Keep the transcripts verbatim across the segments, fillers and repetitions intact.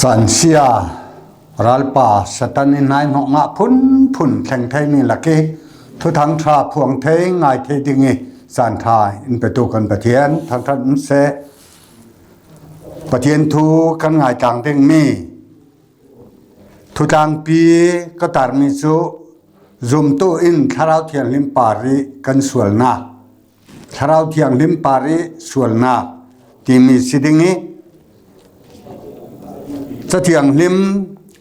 Pansia, ralpa Satan in hnai hnawh ngah phunphun thleng thei mi lak i thuthang ṭha phuang thei ngai thei ding i zan ṭha in petu kan Pathian thangṭhat in seh. Pathian thu kan ngaitlang ding mi thutlangpi ka tar mi cu zumtu in Thlarau Thianghlim parih kan sualnak, Thlarau Thianghlim parih sualnak timi si ding i, Ca Thianghlim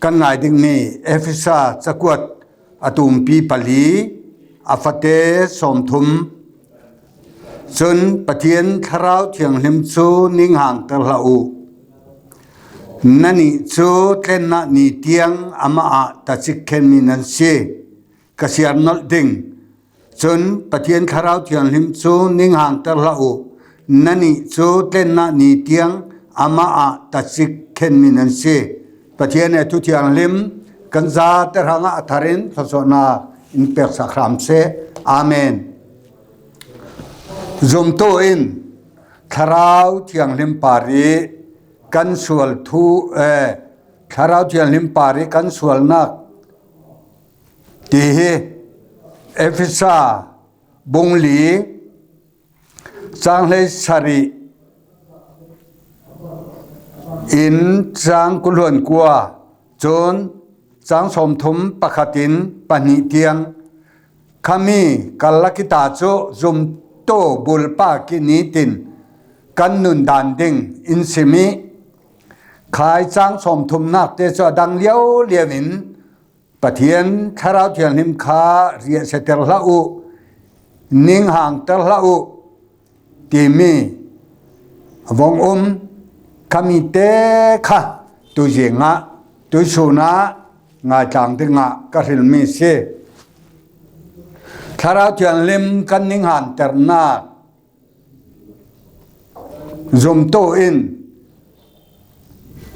kan ngai dingmi Efesa cakuat a tumpi pali a fate sawmthum. Cun Pathian Thlarau Thianghlim cu ninghangter hlah u. Nannih cu tlennak ni tiang amah ah tacik khenmi nan si. Ka siar nolh ding. Cun Pathian Thlarau Thianghlim cu ninghangter hlah u. Nannih cu tlennak ni tiang amah ah tacik khenmi nan si. Pathian he thu thianghlim kan zate hrangah a thar in thluachuahnak in peksak hram seh. Amen. Zumtu in Thlarau Thianghlim parih kan sual thu, eh, Thlarau Thianghlim parih kan sualnak ti hi Efesa bung li cang hleisarih in cang kuluan kua cun cang sawmthum pakhat in pahnih tiang khami kal lakita cu zumtu bulpa kinitin kan nundan ding in simi khai cang sawmthumnak te cu a dang liauliau in Pathian Thlarau Thianghlim kha riahsiater hlah u, ninghangter hlah u timi a vong um khami te kha tuizing ah tuisun ah ngaitlang dingah ka hrilmi si. Thlarau Thianghlim kan ninghanternak zumtu in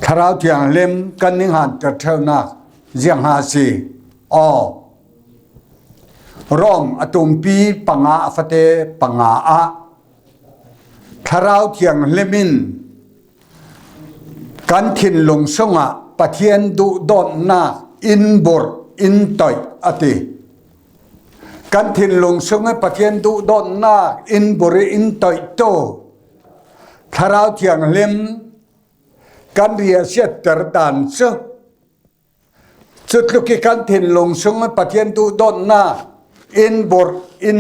Thlarau Thianghlim kan ninghanter ṭheunak ziangha a si. Aw, Rom a tumpi panga a fate panga ah Thlarau Thianghlim in kan thinlung sungah Pathian duhdawtnak in burh in toih a ti. Kan thinlung sungah Pathian duhdawtnak in burh in toihtu Thlarau Thianghlim kan riahsiatter dan cu, cutluk i kan thinlung sungah Pathian duhdawtnak in burh in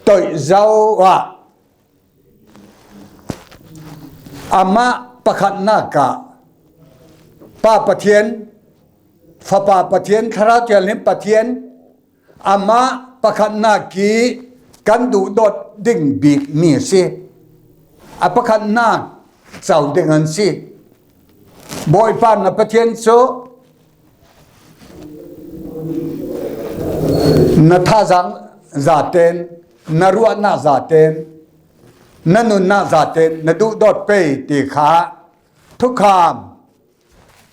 toih zo ah amah pakhatnak ah Pa Pathian, Fapa Pathian, Thlarau Thianghlim Pathian, amah pakhatnak i kan duhdawt ding bikmi a si. A pakhatnak co ding an si. Bawipa na Pathian cu na thazaang zaten, na ruahnak zaten, na nunnak zaten na duhdawt pei ti kha thukham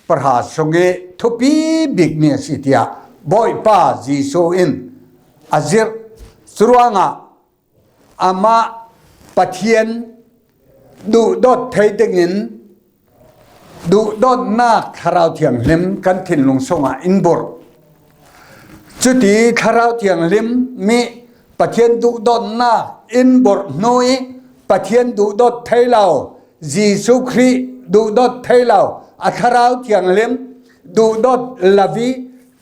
pahra sung i thupi bikmi a si, tiah Bawipa Jesuh in a zirh. Curuangah amah Pathian duhdawt thei dingin duhdawtnak Thlarau Thianghlim kan thinlung sungah in burh. Cuti Thlarau Thianghlim nih Pathian duhdawtnak in burh hnu i Pathian duhdawt thei lo, Jesuh Khrih duhdawt thei lo, a Thlarau Thianghlim duhdawt lo i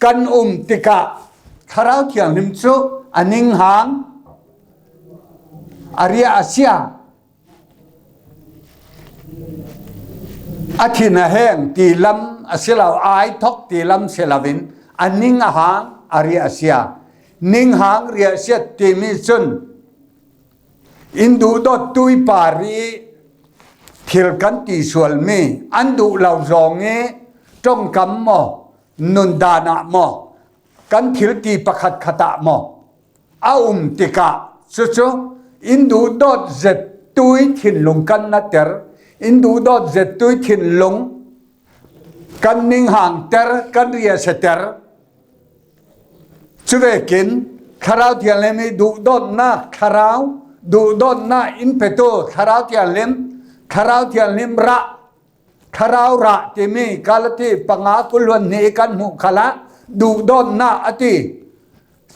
kan um tikah Thlarau Thianghlim cu a ninghang a riah a sia. A thin a heng ti lam a si lo, a aithok ti lam si loin a ning a hang a riah a sia. Ninghang riahsiat timi cun in duhdawt tui parih thil kan ti sualmi an duh lo zong i ṭongkam maw, nundan ah maw, kan thil ti pakhatkhat ah maw a um tikah cucu in duhdawt zettui thinlung kan natter, in duhdawt zettui thinlung kan ninghangter, kan riahsiater. Cuvekin Thlarau Thianghlim i duhdawtnak Thlarau, duhdawtnak in petu Thlarau Thianghlim, Thlarau Thianghlim rah Thlarau rah timi Galati panga kul hluan hnih kan hmuh khalah duhdawtna a ti.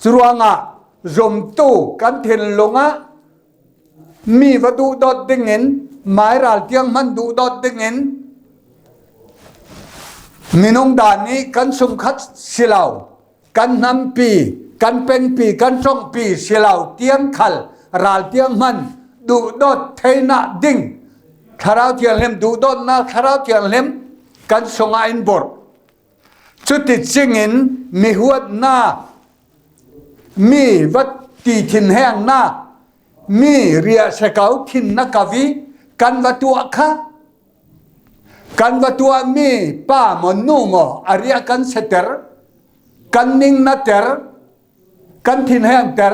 Curuangah zumtu kan thinlungah mi va duhdawt dingin, mairal tiang hman duhdawt dingin, minung dan nih kan sungkhat si lo, kan hnampi, kan pengpi, kan ṭawngpi si lo tiang khal ral tiang hman duhdawt theina ding Thlarau Thianghlim duhdawtna Thlarau Thianghlim kan sungah in burh. Cuticingin mi huatna, mi va ti thinhengna, mi riahsia ko thinna ko i kan va tuah kha, kan va tuahmi pa maw nu maw a riah kan siater, kan ningnater, kan thinhengter,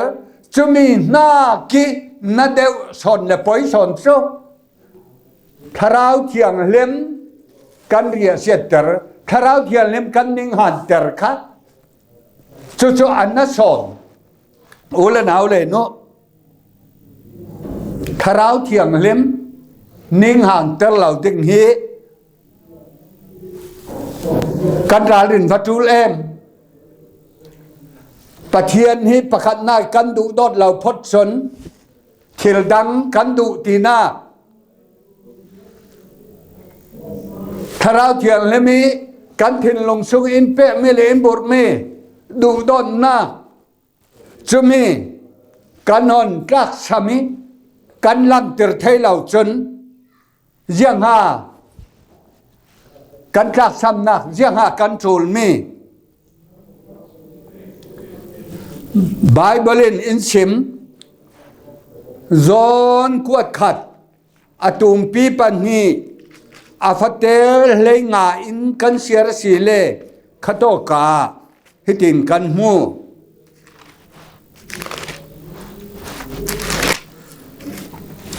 cumi hnak i na deuh sawn le poi sawn cu Thlarau Thianghlim kan riahsiatter, Thlarau Thianghlim kan ninghanter kha. Cucu a na sawn. U le nau le nu, Thlarau Thianghlim ninghanter lo ding hi kan ralrin va ṭul em? Pathian hi pakhatnak kan duhdawt lo phot cun thil dang kan duh tinak Thlarau Thianghlim i kan thinlung sung in pekmi le in burhmi duhdawtnak, cumi kan hon tlaksam i kan langhter thei lo cun, ziangha kan tlaksamnak, ziangha kan ṭulmi? Baibal in in sim, John kuat khat, a tumpi pahnih, a fate hleinga in kan siar a si le khatawka hitin kan hmu.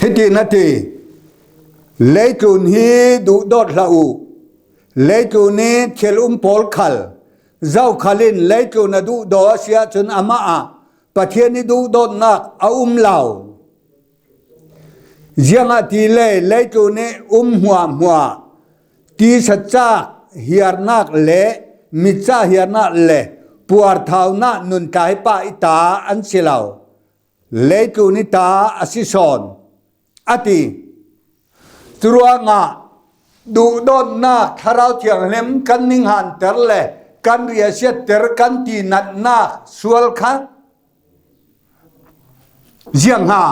Hitin a ti, leitlun hi duhdawt hlah uh. Leitlun i thil um pawl khal, zokhal in leitlun a duhdaw a si ahcun amah ah Pathian i duhdawtnak a um lo. Ziangahtile leitlun i um hmuahhmuah, tisa cak hiarnak le mitca hiarnak le puarthaunak nuntlai pah i ta an si lo, leitlun i ta a si sawn, a ti. Curuangah duhdawtnak Thlarau Thianghlim kan ninghanter le kan riahsiatter kan tinatnak sual kha ziangha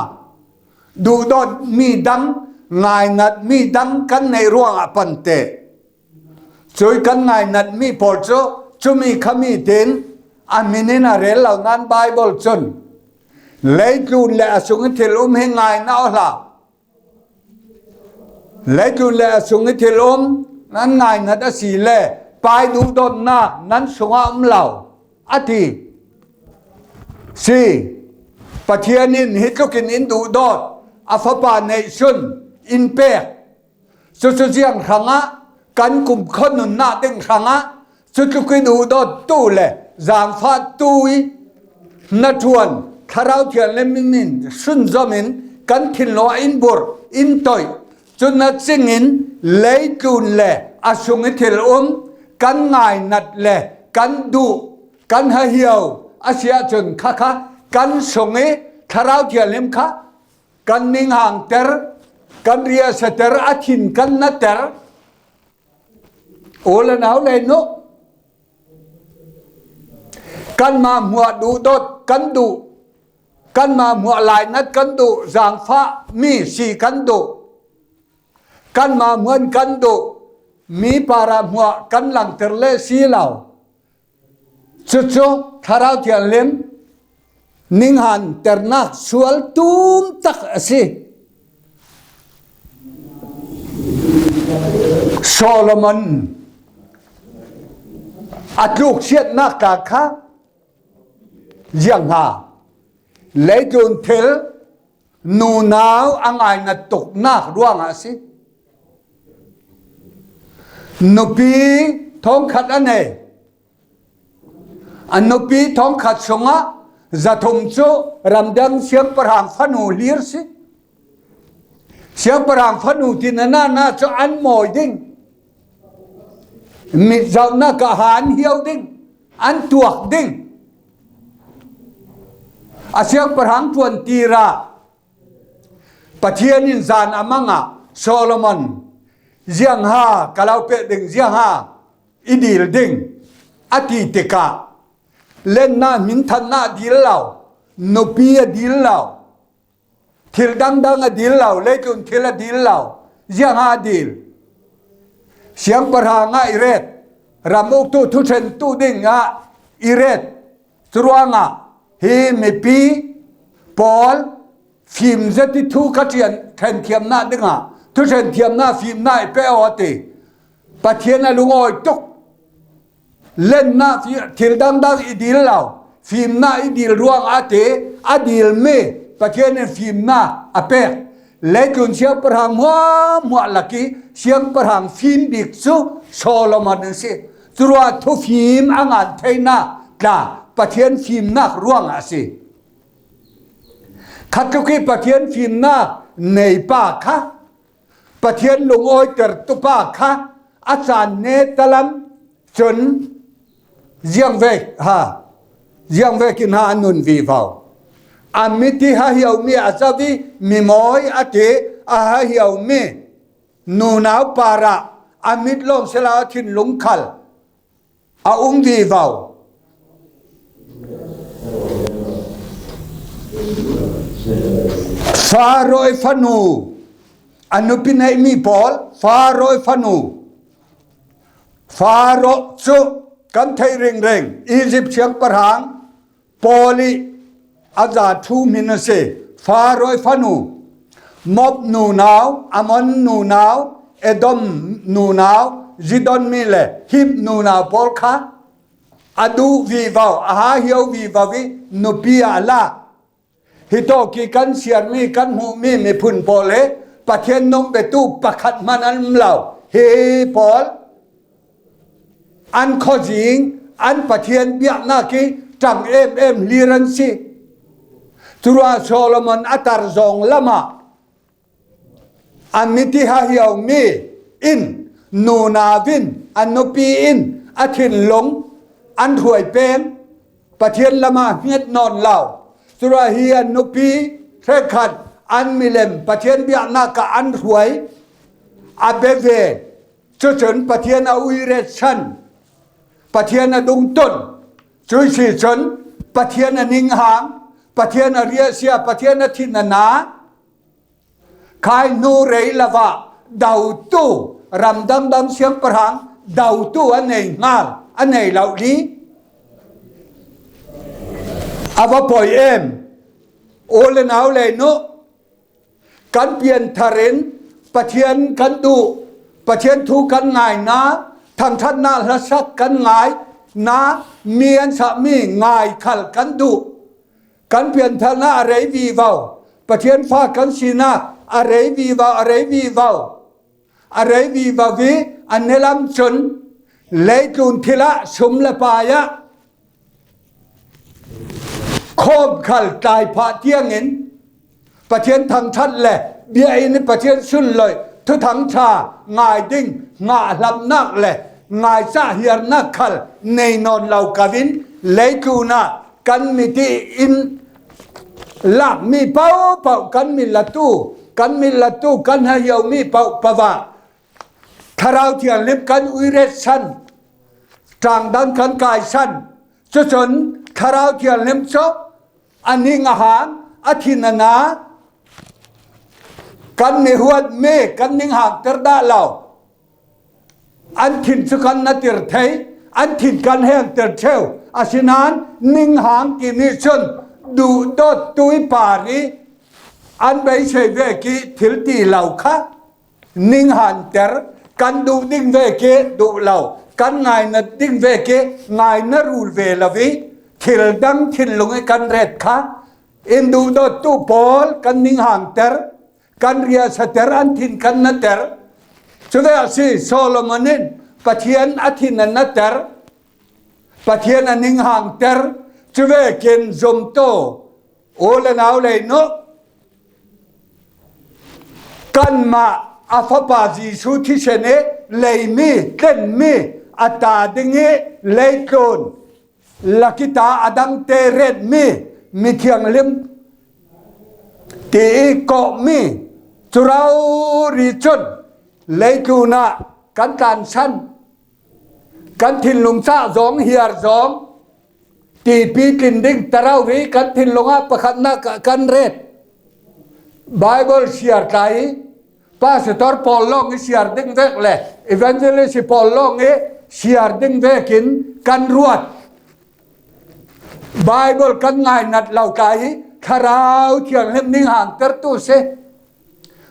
duhdawt mi dang, ngainat mi dang kan neih ruangah pante. Cui kan ngainat mi pawl cu cumi khami tin a min in a rel lo nain Baibal cun leitlun le a sung i thil um hi ngai na aw hlah. Leitlun le a sung i thil um nan ngainat a si le pai duhdawtnak nan sungah um lo, a ti. Si, Pathian in hi tlukin in duhdawt, a Fapa neihsun in pek. Cucu ziang hrangah kan kumkhua nunnak ding hrangah cutluk i duhdawttu le zaangfahtu i hnaṭuan Thlarau Thianghlim in sunzom in kan thinlung ah in burh, in toih. Cun a cingin leitlun le a sung i thil um kan ngainat le kan duh, kan hahiau a si ahcun khakha kan sung i Thlarau Thianghlim kha kan ninghangter, kan riahsiater, a thin kan nater. U le nau le nu, kanmah hmuah duhdawt kan duh, kanmah hmuah lainat kan duh, zaangfah mi si kan duh, kanmah hmuan kan duh, mi parah hmuah kan langter le si lo. Cucu Thlarau Thianghlim ninghanternak sual tum tak a si. Solomon a tluksiatnak tla kha ziangha leitlun thil nunau a ngainat tuknak ruangah a si. Nupi thongkhat a nei. A nupi thongkhat sungah zathum cu ramdang siangpahrang fanu hlir si. Siangpahrang fanu ti na na cu an mawi ding. Mit zauhnak ah han hiau ding, an tuak ding. A siangpahrang ṭuantir ah Pathian in zan a mang ah Solomon, "Ziangha ka lo peh ding, ziangha i dil ding," a ti tikah, lenna, minthanna a dil lo, nupi a dil lo, thil dangdang a dil lo, leitlun thil a dil lo, ziangha a dil? Siangpahrang ah i ret, ram uktu thuṭhentu ding ah i ret. Curuangah hi mipi pawl fim zet i thu ka ṭian ṭhenkhiamna dingah thuṭhenkhiamna, fimna i pe aw ti. Pathian a lungawi tuk. Lenna, fi-, thil dangdang i dil lo, fimna i dil ruang a ti, a dil mi Pathian in fimna a pek. Leitlun siangpahrang hmuahhmuah lak i siangpahrang fim bik cu Solomon a si. Curuah thufim a ngan theinak tla Pathian fimnak ruangah a si. Khatluk i Pathian fimnak neipa kha, Pathian lungawitertu pa kha a caan netalam cun ziangvek ha, ziangvekin ha a nun vivo. A mit i hahiaumi a zau i mimawi a ti, a hahiaumi nunau parah a mit lawng si lo, a thinlung khal a um vivo. Faro i fanu, a nupi neihmi pawl, Faro i fanu. Faro cu kan theih ringring, Izipt siangpahrang pawl i a za thu hmin a si. Faro i fanu, Moab nunau, Ammon nunau, Edom nunau, Zidon mi le Hit nunau pawl kha a duh vivo, a hahiau vivo i nupi ah a lak. Hitawk i kan siarmi, kan hmuhmi miphun pawl he Pathian nong biatu pakhat hman an um lo. Hi pawl an khuazing, an Pathian biaknak i ṭang em em hlir an si. Curuah Solomon a tar zong lamah a mit i hahiaumi in, nunau in, a nupi in a thinlung an hruai peng, Pathian lamah hnget nawn lo. Curuah hi a nupi hrekkhat an milem Pathian biaknak ah an hruai, a bia ve. Cucun Pathian a uiretsan, Pathian a dungtun, cuih si cun Pathian a ninghang, Pathian a riahsia, Pathian a thin a na, khai hnu rei lo ah dotu, ramdang dang siangpahrang dotu a nei hngal, a nei lo li. A va poi em. U le nau le nu, kan pianthar in Pathian kan duh, Pathian thu kan ngaina, thangṭhatnak hlasak kan ngaina, mi an sahmi ngai khal kan duh. Kan piantharnak a rei vivo, Pathian fa kan sinak a rei vivo, a rei vivo, a rei vivo i a nelam cun leitlun thil ah, sum le pai ah khawm khal tlai phah tiangin Pathian thangṭhat le biakinn i Pathian sunloih thuthang ṭha ngai ding hngahhlamnak le ngaicah hiarnak khal nei nawn lo ko in, leitlun ah kan mit i in lakmi paohpaoh, kan mit latu, kan mit latu, kan hahiaumi paohpaoh ah Thlarau Thianghlim kan uiretsan, ṭangdang kan kaisan. Cucun Thlarau Thianghlim cu a ning a hang, a thin a na, kan mihuatmi kan ninghangter dah lo. An thin cu kan natir thei, an thin kan hengtir ṭheu. Asinain ninghang timi cun duhdawttu i par i an beisei vek i thil ti lo kha. Ninghangter, kan duh ding vek i duh lo, kan ngaina ding vek i ngaina rul ve lo i thil dang thinlung i kan ret kha. In duhdawttu pawl kan ninghangter, kan riahsater, an thin kan nater. Cuvek a si, Solomon in Pathian a thin a nater, Pathian a ninghangter. Cuvekin zumtu u le nau le nu, kanmah a Fapa Jesuh thisen i leimi, tlenmi, a ta ding hi, leitlun lakita a dangte ret mi, mithianghlim ti i kawh mi, cu rori cun leitlunah kan tlansan, kan thinlung cah zawng hiar zawng, tipi tlin ding tarau hi kan thinlung ah pakhatnak ah kan ret. Bible siar tla hi, pastor pawl lawng i siar ding vek le evangelist pawl lawng i siar ding vekin kan ruat. Bible kan ngainat lo tla hi, Thlarau Thianghlim ning hantertu si.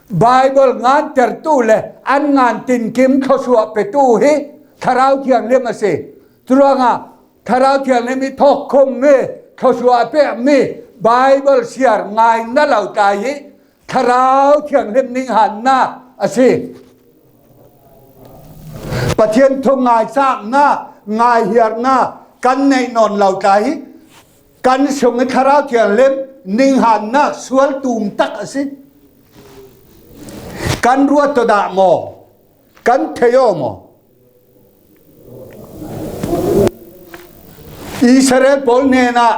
Bible ngantertu le an ngan tinkim thluasuah petu hi Thlarau Thianghlim a si. Curuangah Thlarau Thianghlim i thawkkhum mi, thluasuah a pek mi Bible siar ngaina lo tla hi Thlarau Thianghlim ninghannak a si. Pathian thu ngaisaknak, ngaihiarnak kan neih nawn lo tla hi kan sung i Thlarau Thianghlim ninghannak sual tum tak a si. Kan ruat aw dah maw? Kan thei aw maw? Israel pawl hnenah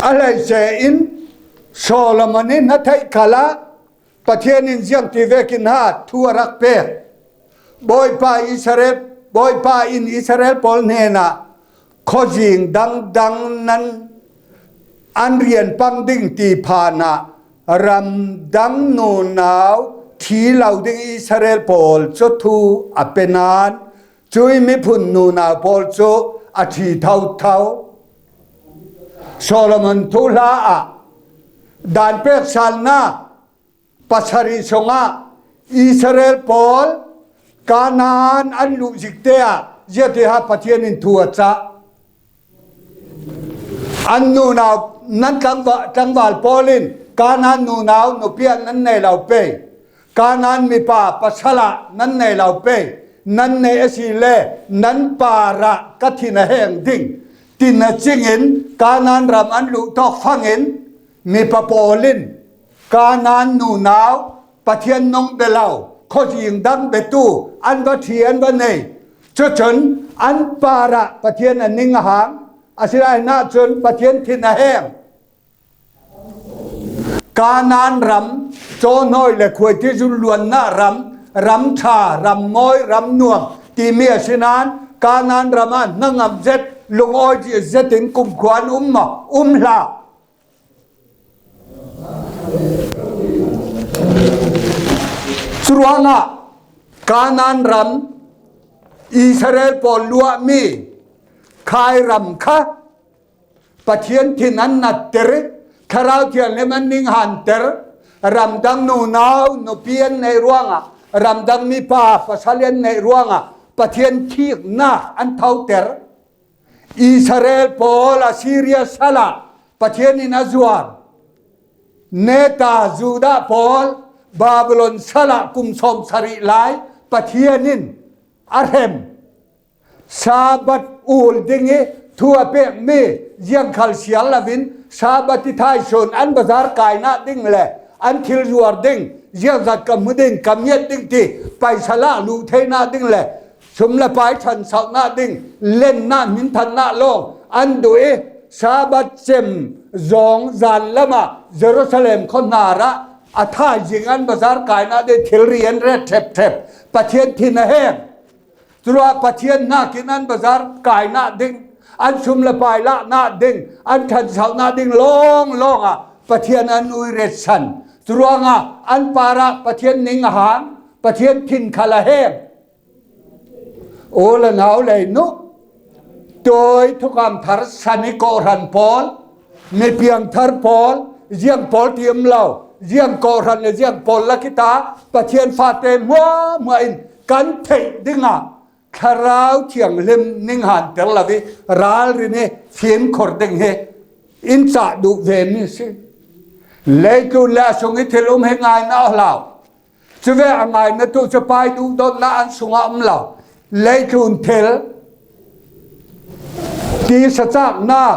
a hleice in Solomon in a theih khalah Pathian in ziangti vekin ha thu a rak pek. Bawipa Israel, Bawipa in Israel pawl hnenah khuazing dangdang nan an rian pang ding ti phan ah ramdang nunau thi lo ding Israel pawl cu thu a pe nain, cui miphun nunau pawl cu a thi thotho. Solomon thuhla ah dan pek salnak pasarih sungah Israel pawl Kanaan an luh zikte ah ziatiha Pathian in thu a cah. An nunau nan tlangva-, tlangval pawl in Kanaan nunau nupi ah nan nei lo pei, Kanaan mipa pasal ah nan nei lo pei, nan neih asile nan parah ka thin a heng ding, tin a cingin Kanaan ram an luh tawk fangin mipa pawl in Kanaan nunau Pathian nung bia lo, khuazing dang biatu an va thi, an va nei. Cucun an parah Pathian a ning a hang, a si lai ahcun Pathian thin a heng. Kanaan ram, cawhnawi le khuaiti zun luannak ram, ram ṭha, ram mawi, ram nuam timi a si nain Kanaan ram ah hnangam zet, lungawi zet in kumkhua an um maw? Um hlah. Curuangah Kanaan ram Israel pawl luahmi Khai ram kha Pathian thin an natter, Thlarau Thianghlim an ninghanter, ramdang nunau nupi an neih ruangah, ramdang mipa pasal an neih ruangah Pathian thiknak an thoter. Israel pawl Assyria salah Pathian in a zuar. Neta Judah pawl Babylon salah kum sawmsarih lai Pathian in a hrem. Sabbath ul ding i thu a pekmi ziangkhal siar loin Sabbath i thaisun an bazar kainak ding le an thil zuar ding, ziangzat ka hmu ding, ka miat ding ti paisa lak luh theinak ding le sum le pai ṭhansohnak ding, lennak, hminthannak lawng an duh i, Sabbath cem zawng zan lamah Jerusalem khuahnar ah a thaizing an bazar kainak ding thilri an ret ṭhepṭhep. Pathian thin a heng. Curuah Pathian hnakin an bazar kainak ding, an sum le pai lahnak ding, an ṭhansohnak ding lawnglawng ah Pathian an ui retsan. Curuangah an parah Pathian ning a hang, Pathian thin khal a heng. U le nau lei nu, tui thukam thar san i kawhhran pawl, mipiang thar pawl, ziang pawl ti um lo, ziang kawhhran le ziang pawl lakita Pathian fate hmuahhmuah in kan theih dingah Thlarau Thianghlim ninghanter lo i ralrin i fimkhur ding hi in cah duh vemi si. Leitlun le a sung i thil um hi ngaina aw hlau. Cuvek a ngaina tu cu pai duhdawtnak an sungah um lo. Leitlun thil, tisa caknak,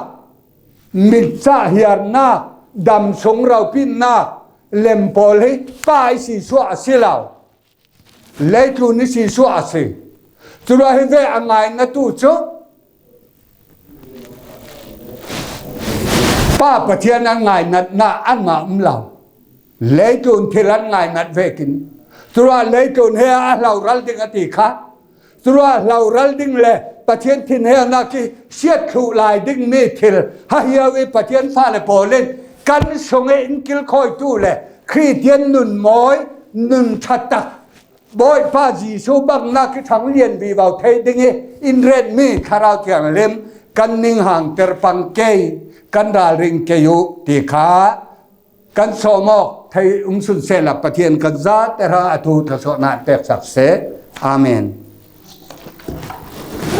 mitcah hiarnak, dam sung ropitnak lem pawl hi pa i si suah a si lo. Leitlun ni si suah a si. Curuah hi ve a ngainatu cu Pa Pathian an ngainatna anmah um lo. Leitlun thil an ngainat vekin. Curuah leitlun he a hloral ding a ti kha. Curuah hloral ding le Pathian thinheunak i siat thluh lai dingmi thil hahiau i Pathian fale pawl in kan sung i in kilkhawitu le Khristian nun mawi, nun ṭha tak, Bawipa Jesuh bangnak i ṭhang lian vivo thei ding i in retmi Thlarau Thianghlim kan ning hangter pang kei, kan ralring kei uh ti kha kan sawm awk thei um sun sehla Pathian kan zate hra a thu thluasuahnak pek sak seh. Amen.